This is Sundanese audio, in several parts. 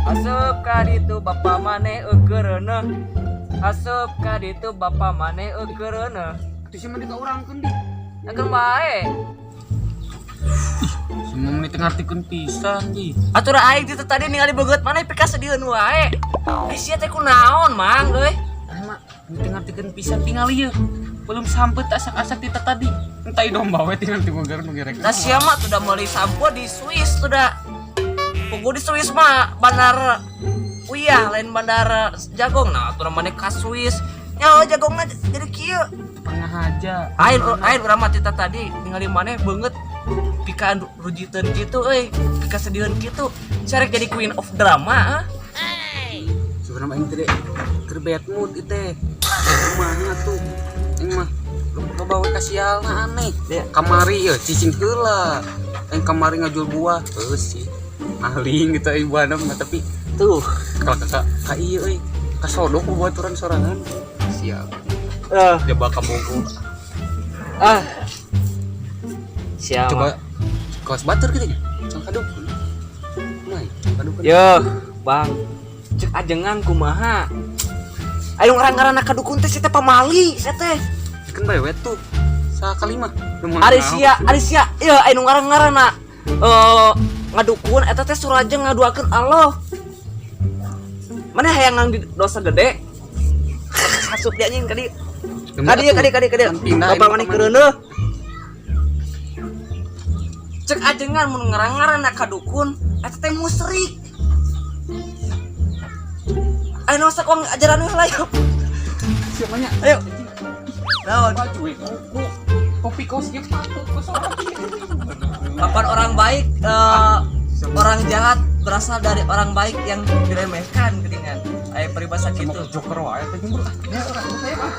Asup ka ditu bapa maneh eukereuneuh. Asup ka ditu bapa maneh eukereuneuh. Atuh sia mah ka urang keun di. Akeun bae. Semua menit ngartikeun pisan di. Atuh da aing ti tadi ningali beungeut maneh pikasediheun wae. Eh sia teh kunaon mang euy? Aing mah teu ngartikeun pisan tingali ye. Belum sampeu asak-asak ti tadi. Entai domba we tinggal ti bogar nu gerek. Da sia mah tuh da meuli sampo di Swiss tuh da. Pugu di Swiss mah bandar uyah lain bandar jagong. Nah atuh maneh ka Swiss. Nyawa jagongna jadi kieu. Pernah aja. Ain ain urang mah tita tadi ningali maneh beungeut pikaan rujiteun kitu euy, pikasediheun kitu. Carek jadi queen of drama ah. Sebenarnya aing teh keur bad mood ieu teh. Kumaha tuh? Aing mah loba we kasialna aneh. Kamari ye cicing heula. Aing kamari ngajual buah. Heuh sih. Maling gitu aing buahna mah tapi Tuh. kalau kakak ka ieu euy kasodok ku baturan sorangan. Siap. Eh, Jaba kabogo. ah. Siapa? Coba kaos batur gitu nya. Cang kadukun. Nah, cang kadukun. Yo, Bang. Cek ajengan kumaha? Ayo ngarang-ngaranna ka dukun teh si teh pamali, sia teh. Kan bae we tuh. Sakali mah. Ari sia, ari sia, ieu aya nu ngarang-ngaranna eh ngadukun eta teh surajeng ngaduakeun Allah. Mana hayang di dosa gede? Asup dia anjing ka dieu. Ka dieu, ka dieu, ka dieu, ka dieu. Bapak maneh keureuneuh. Cek ajengan mun ngarang-ngaranna ka dukun eta teh musyrik. Ayo nosak uang ajaran we lah yuk. Siapanya? Ayo. Naon? Baju we ku kopi kaos ge patut ku sorot. Kapan orang baik orang jahat berasal dari orang baik yang diremehkan geuningan. Aya peribahasa Sama kitu. joker wae teh jembur ah. Ya urang saya ah.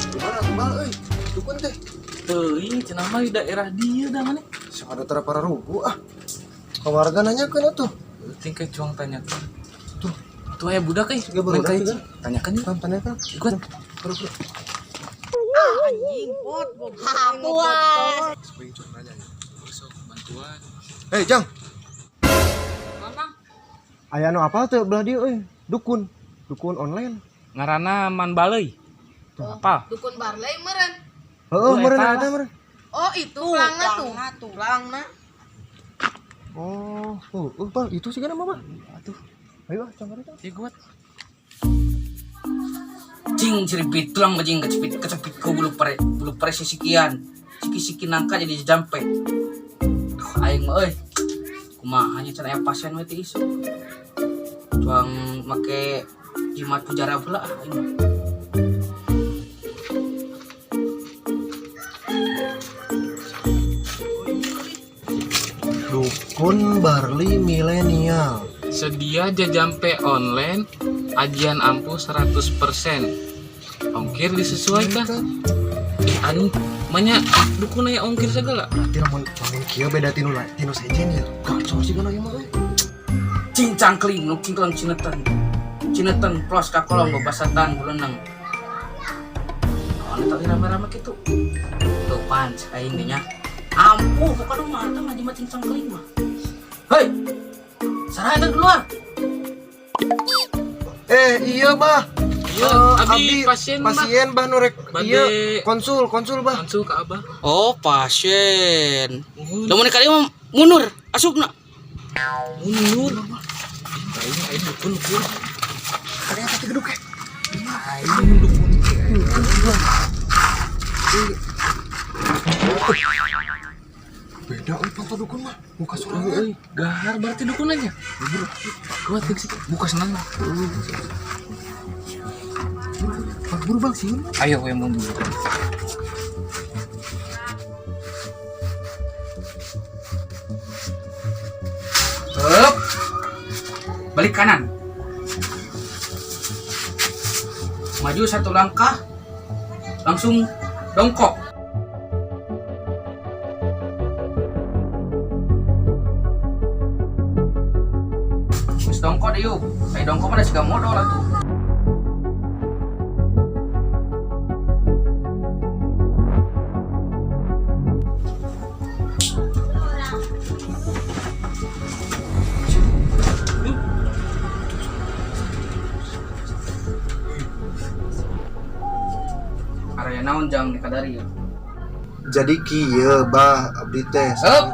Gimana bal euy? Dukun teh. Teuing cenah mah di daerah dieu dah maneh. Sok ada tara para rugu ah. Ka warga nanyakeun atuh. Tingkat cuang tanyakan. Tuh. Tuh aya budak euy. Siga barudak Main juga. kain. Tanyakan yuk. Tam tanyakeun. Ikut. Buru buru. Anjing pot goblok. Supaya cuma nanya ya. Sok bantuan. Hei, Jang. Aya nu apal teu belah dieu euy? Dukun. Dukun online. Ngaranna Man Baleuy. Tuh apa? Dukun Barley meren. Heeh, Oh, meureun eta eta meureun. Oh itu pelangna tuh. Pelangna. Oh, oh, bal itu sih kan mah. Atuh. Ayo ah, cang kareta. Ikut. Cing ciripit tulang bajing kecepit kecepit ku bulu pare sisikian. Siki-siki nangka jadi jampe. Duh aing mah euy. Kumaha nya can aya pasien we teh isuk. Tuang make jimat pujara pula ah aing mah. Dukun Barli milenial. Sedia jajampe online, ajian ampuh 100%. Ongkir disesuaikan. Ih anu, banyak dukun aya ongkir segala. Berarti lamun lamun kieu beda tinu lain, tinu sejen ya. Gacor sih kana ieu mah euy. Cing cangkling nu cingklang cinetan. Cinetan plos ka kolong babasatan buleneng. Naon eta rame-rame kitu. Tuh pan cek aing ge nya. Ampuh bukan mah eta mah jimat cing cangkling mah. Hei. Sarah eta keluar. Eh, iya bah. Iya, Eh, abi pasien, Bah. pasien bah nu rek Bade- iya konsul konsul bah. Konsul ke abah. Oh, pasien. Muhun. Lamun kali mah mundur asupna. Mundur. Aing aing dukun dukun. Ada yang geduk eh. Aing dukun. Beda euy panto dukun mah. Muka sorangan. Euy, gahar berarti dukun aja. Kuat sih. Buka senang. Bang buru bang sieun. Ayo we mundur. Hup. Balik kanan. Maju satu langkah. Langsung dongkok. Terus dongkok deh yuk. Saya dongkok mah da siga modal atuh. Naon jang nih kadari ya? Jadi kieu bah abdi teh. Hup.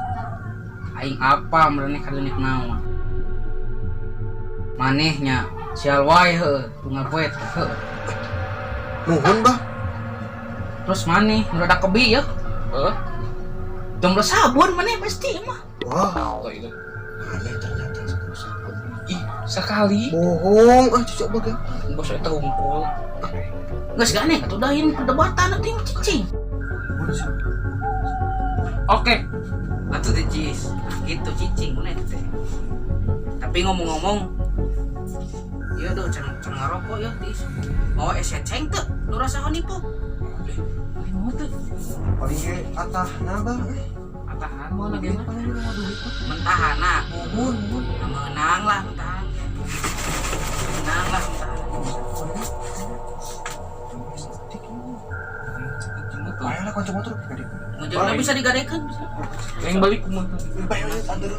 Aing apa mereneh kadeunik naon? Manehnya sial wae heuh, tunggal poe teh heuh. Nuhun bah. Terus maneh nu rada kebi ya? Heeh. Jomblo sabun maneh pasti mah. Wah, Oh, iya. aneh ternyata sabun. Ih, sekali. Bohong ah cucok baga. Bos eta hungkul. Geus gane atuh dahin perdebatan nanti cicing. Oke. Atuh teh Cis. Gitu cicing mana teh. Tapi ngomong-ngomong, iya doh can can ngarokok ya tis. Mau es ceng teu nu rasa honey pop. Mau teu? Paling ge atahna bah. Atahan mau lagi mah. Paling ge duit bah. Mentahana. Nuhun, nuhun. Nah, menang lah mentahan. Menang lah mentahan. Ayo lah kanca motor gede. Ngejengna bisa digadekeun bisa. Yang balik kumaha? Bae antar.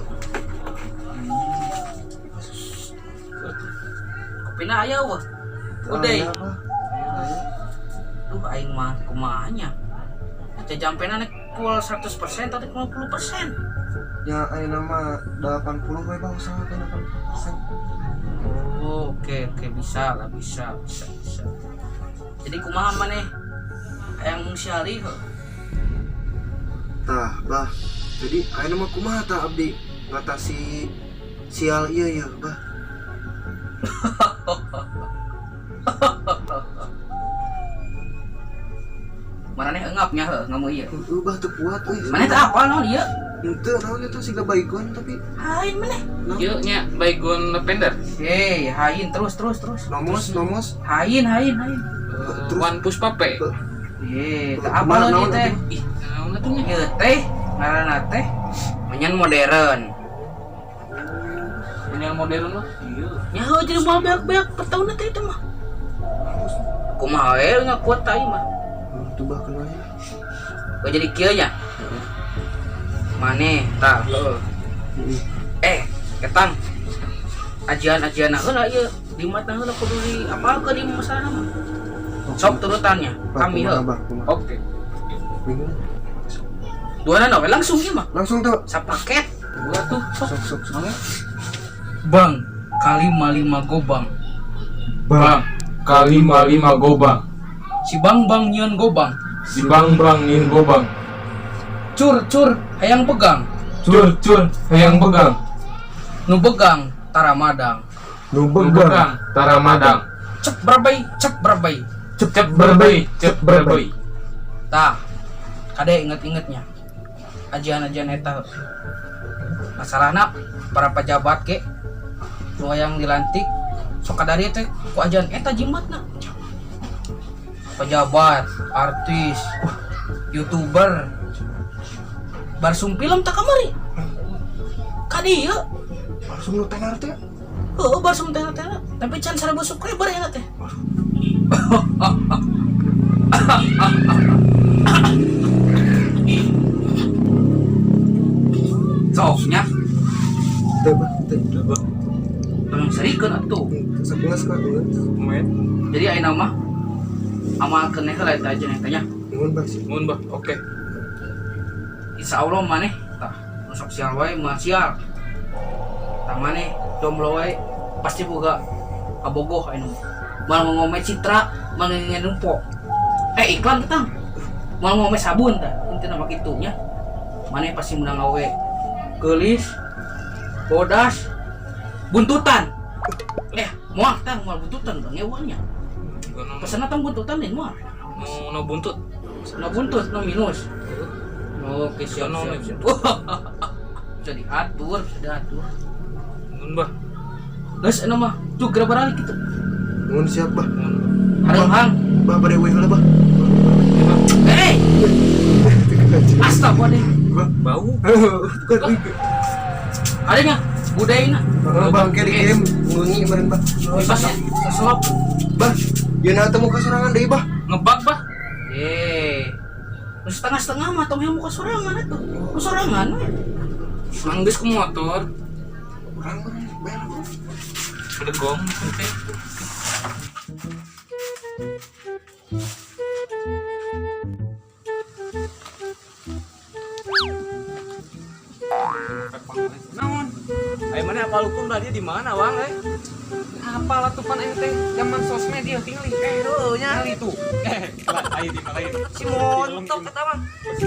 Kopina aya wah. Udah. Aya, Bah. Aya. Duh aing mah kumaha nya. Teh jampena nek full 100% tadi 50%. Ya ayeuna mah 80 we bah usahakeun 80%. Oh, oke oke bisa lah bisa bisa bisa. Jadi kumaha maneh? Hayang mungsiali heuh. Tah, bah. Jadi ayeuna mah kumaha tah abdi ngatasi sial ieu ya, bah. Maneh engapnya heuh ngamu ieu. Heueuh bah teu kuat euy. Maneh teh apal naon ieu? Henteu naon eta siga baygon tapi Hain maneh. Ieu nya baygon lavender. Hei, hain terus terus terus. nomos nomos. Hain hain hain. Terus? One push pape. Ye, teh Kumaha apal naon ieu naon teh? Ih, naon atuh nya? Ieu teh ngaranna teh menyan modern. Menyan modern mah. Iya. Nya heuh jadi moal beak-beak per tahun teh itu mah. Kumaha we ngakuat tah ieu mah. Tuh bah kenal ya. Oh, jadi kieu nya. Maneh tah heuh. Eh, ketang. Ajian-ajian heula ieu di matna heula kudu di apalkeun ieu masalahna mah. Sok turutannya Bah, kami kumaha, heuh. bah, kumaha. Oke. Bingung. Duanana we langsung ieu mah. Langsung tuh. Sapaket. Dua tuh sok. Sok sok sok. Bang, kali lima gobang. Bang, kali lima gobang. Si Bang Bang nyieun gobang. Si Bang Bang nyin gobang. Cur cur hayang pegang. Cur cur hayang pegang. Nu begang taramadang. Nu Nu begang taramadang. Cep berbai, cep berbai. Cep cep berbei, cep berbei. Tah, kade inget-ingetnya. Ajian-ajian eta. Masalahna para pejabat ke nu hayang dilantik sok kadari teh ku ajian eta jimatna. Pejabat, artis, youtuber, barsum film tak kamari. Kadieu Langsung nu tenar teh. heuh barsum teh-teh tapi can 1000 subscriber ya teh. Soknya Teu bah, teu. tolong serikeun atuh. Sok geus kok geus. Main. Jadi ayeuna mah amalkeun heula eta aja eta nya. Nuhun bah sih. Mun bah, oke. Insya Allah maneh tah nu sok sial wae mah sial. Tah maneh jomblo wae pasti boga kabogoh ayeuna mah. Moal ngomong citra, moal ngomong nempo. Iklan ketang. Moal ngomong sabun tah, intina mah kitu nya. Maneh pasti menang awe. Geulis, bodas, buntutan. Moal tah moal buntutan bang ewanya. Pesenna tong buntutan deui moal. Nu nu buntut. No buntut, no minus. Oke, siap, No, siap, no. siap. Bisa diatur, bisa diatur. Mun bah. Geus anu mah, tuh geura baralik gitu. Nuhun siap bah. Mun. Hareup hang. Bah bade we heula bah. Hei, astagfirullah. Bah. Bau. Bukan. Adanya budayana. Heeh, Bang, ke dikirim ngungi kemarin, Bah. Bebas ya, selop. Bah, ieu na teu muka sorangan deui, Bah. Ngebak bah. Nu setengah-setengah mah tong muka sorangan atuh. Ku sorangan we. Manggeus ku motor. Urang mah bayar. Bedegong. Teh. Naon? Ayo mana apa hukum tadi di mana wang eh? Apa lah tuh pan aing teh zaman sosmed dia tinggal Heuh nya. kali tuh. Eh, lain di lain. Si montok kata mah.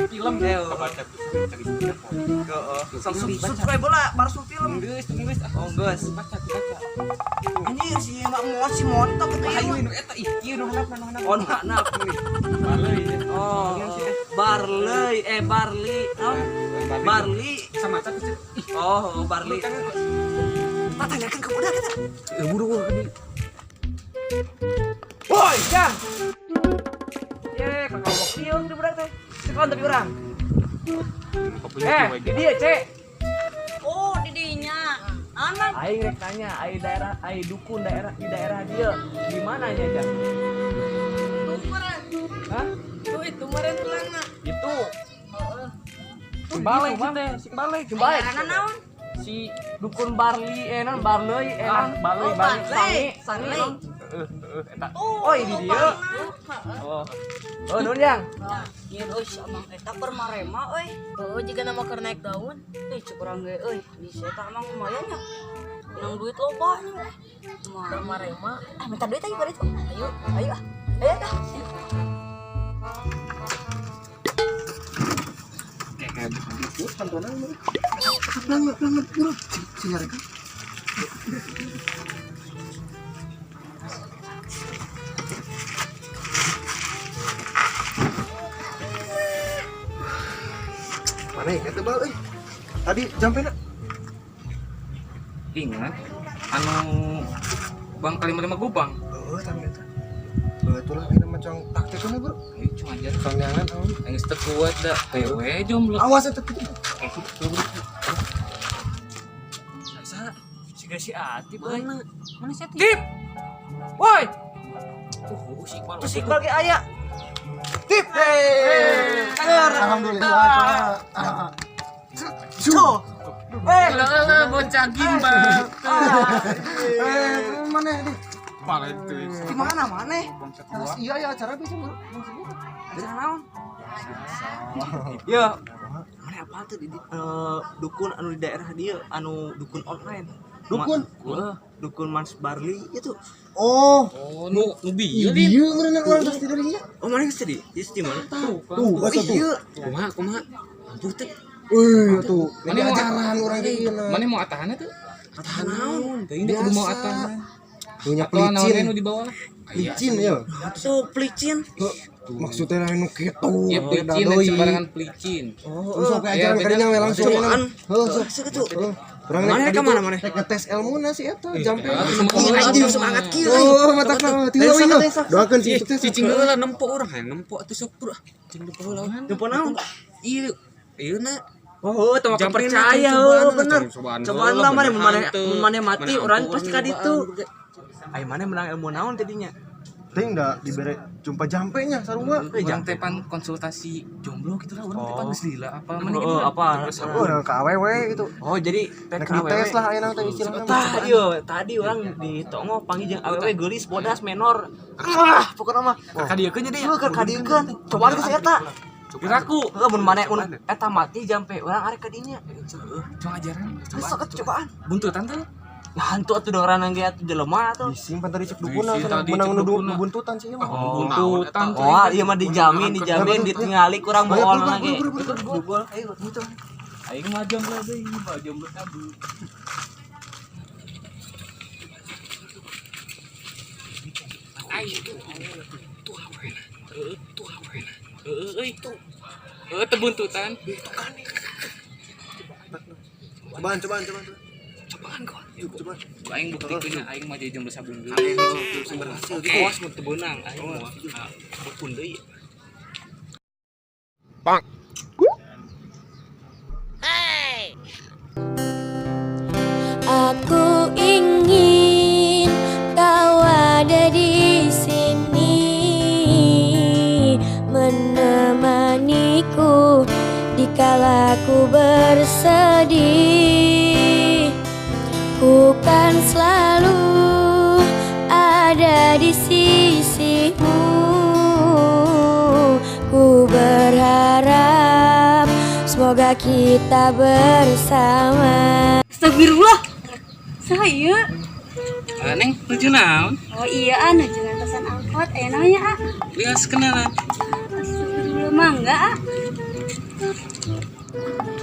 Film Eh, kebaca cari telepon. Heeh. Subscribe bola baru film. Geus, geus. Oh geus. Baca baca. Anjir si mak mau si montok kata Ayo ieu. nu eta ih, ieu nu handapna nu handapna. Oh nu Baleuy. Oh, barley eh barley. Naon? Barley. Sama maca tuh. Ih, Oh, barley. kan Tak tanyakan ke budak kita. buru buru Woi, Jang. Ye, kakak ngomong liung di budak teh. Sekolah tapi urang. Eh, di dia, Cek. Oh, didinya. Naon, Bang? Aing rek tanya, aing daerah, aing dukun daerah di daerah dia. Di mana nya, Jang? Tuh meren. Hah? Tuh itu meren tulangna. Itu. Balik teh, si balik. Balik. Karena naon? Si dukun barley eh non barley eh non Barley, Oh, barley. sange, sange Barley. non. Heeh, heeh, eta. Oh, Oh, ini dia. tulangna. Oh. Oh, nun Jang. Nyeun euy si Amang eta keur marema euy. Tuh jika nama keur naik daun. Ih, cek urang ge euy, di si eta emang lumayan nya. Menang duit loba nya. Keur Lumayan. marema. Ah, minta duit aja pada itu. Ayo, ayo ah. Ayo ah. Pantonan mah. Pelang pelang buru. Si nyarekan. Mana ingat teh bal euy. Tadi jampena. Ingat anu Bang kali lima gubang. Heuh, tang eta. Itulah ini macam taktiknya bro. Ayo cuma aja. Sangeangan awan. Aing teu kuat da. Hewe jomblo. Awas eta kitu. Sa, si si Atip euy. Mana sih Tip. Woi, Tuh, si Iqbal. terus Iqbal ge aya. Tip. Alhamdulillah. Tuh. Eh, Lah, bocah gimbal. Eh, mana ini? Pala itu. di mana mana? Terus iya ya acara bisa bro. Acara naon? Ya. Mana apa tuh di dukun anu di daerah dia anu dukun online. Dukun? Dukun Mas Barley itu. Oh, Oh, nu nu bieu di. iya bener orang terus tidurnya. Oh, mana geus tadi? Geus di mana? Tuh, kan. Tuh, Oh, baca tuh. iya. Kumaha, kumaha. Ampun teh. Wih, tuh. Ini Mana mau ajaran orang kayak gini. Mana mau atahanna tuh? Atahan naon? Teuing deh kudu mau Biasa. atahan. Punya Atau naon pelicin. nu di bawah lah. Licin ya. Tuh pelicin. Maksudnya lain nu kitu. Iya pelicin, Beda deui. sembarangan pelicin. Oh, sok Iya, ajaran beda. kadinya we langsung. Cobaan. Heuh, sok. Sok itu. Heuh. Urang Mana rek ka mana, mana? Rek ngetes ilmuna sih eta jampe. Ih, anjing semangat kieu. Tuh, mata ka tilu Ayo, sok, ieu. ayo, sok. Doakeun sih Ih, sukses. cicing heula nempo urang, hayang nempo atuh sok bro. Cing nempo heula. Nempo naon? Ieu, ieu na. Oh, teu mah Jampena, percaya, cobaan, oh, bener. cobaan Cobaan heula, lah mana bener mana hanteu. mana mati Mana urang ampuh pasti ka urang ditu. nyobaan. Ayo mana menang ilmu naon tadinya? Ting da dibere jumpa jampenya sarua. Urang teh pan konsultasi jomblo gitu lah, urang teh pan geus lila apa mana gitu. Oh, apa? Oh, urang ka awewe gitu. Oh, jadi Rek dites lah ayeuna teh istilahna. Tah, iya, tadi orang di Tongo panggil jeung awewe geulis bodas menor. Ah, pokokna mah Kadieukeun nya deh. Heuh, keur kadieukeun. Cobaan geus eta. Piraku. Heuh, mun maneh mun eta mati jampe urang arek ka dinya. Cuma ajaran. Geus sok atuh cobaan. Buntutan teh. Nah, hantu atuh dengeran ge atuh jelema atuh. Bising pan tadi cek dukuna Bisi tadi menang cek nu dukuna. buntutan sih ieu mah. Buntutan. Oh, iya mah dijamin, dijamin ditingali kurang Ayo, bohong buru, lagi. buru, buru, buru. Buru, ayo butuh. Aing mah jomblo deui, mah jomblo tabu. Heeh, euy. Heeh, teu buntutan. Cobaan, cobaan, cobaan. Cobaan kok. Cobaan. Aing buktikeun aing mah jadi jomblo sabun deui. Sing berhasil gitu. Awas mun teu beunang aing mah. Dukun deui. Aku ingin kau ada di sini menemaniku dikala ku bersedih. Ku kan selalu ada di sisimu. Ku berharap semoga Jika kita bersama. Astagfirullah. Saha ieu? Neng, nuju naon? Oh iya ah, nuju ngantosan angkot aya namanya ah. Bias kenalan. Astagfirullah mangga ah.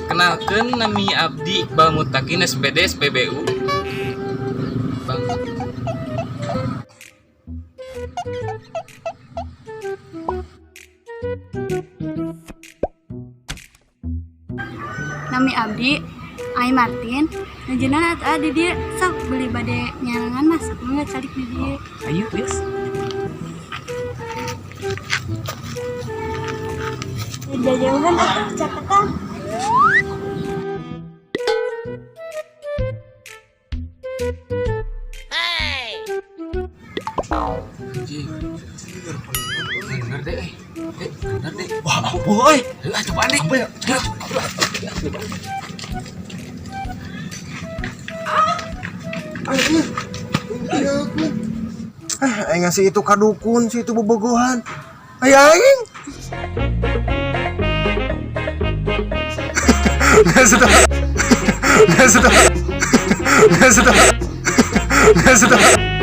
Kenalkeun nami Abdi Iqbal Mutakin SPD SPBU. Bang. Nami Abdi, Ai Martin. Nujuna atuh ah di dieu sok beli bade nyarangan mas, mangga calik di dieu. Ayo, bias. Jauhan atuh caketan. Bener deh, eh. Bener deh. Wah, boy. Ah, cobaan deh. Apa ya? Aing ah, aing ngasih itu ka dukun, si itu bobogohan. Ay aing. Nggak sudah. Nggak sudah. Nggak sudah. Nggak sudah.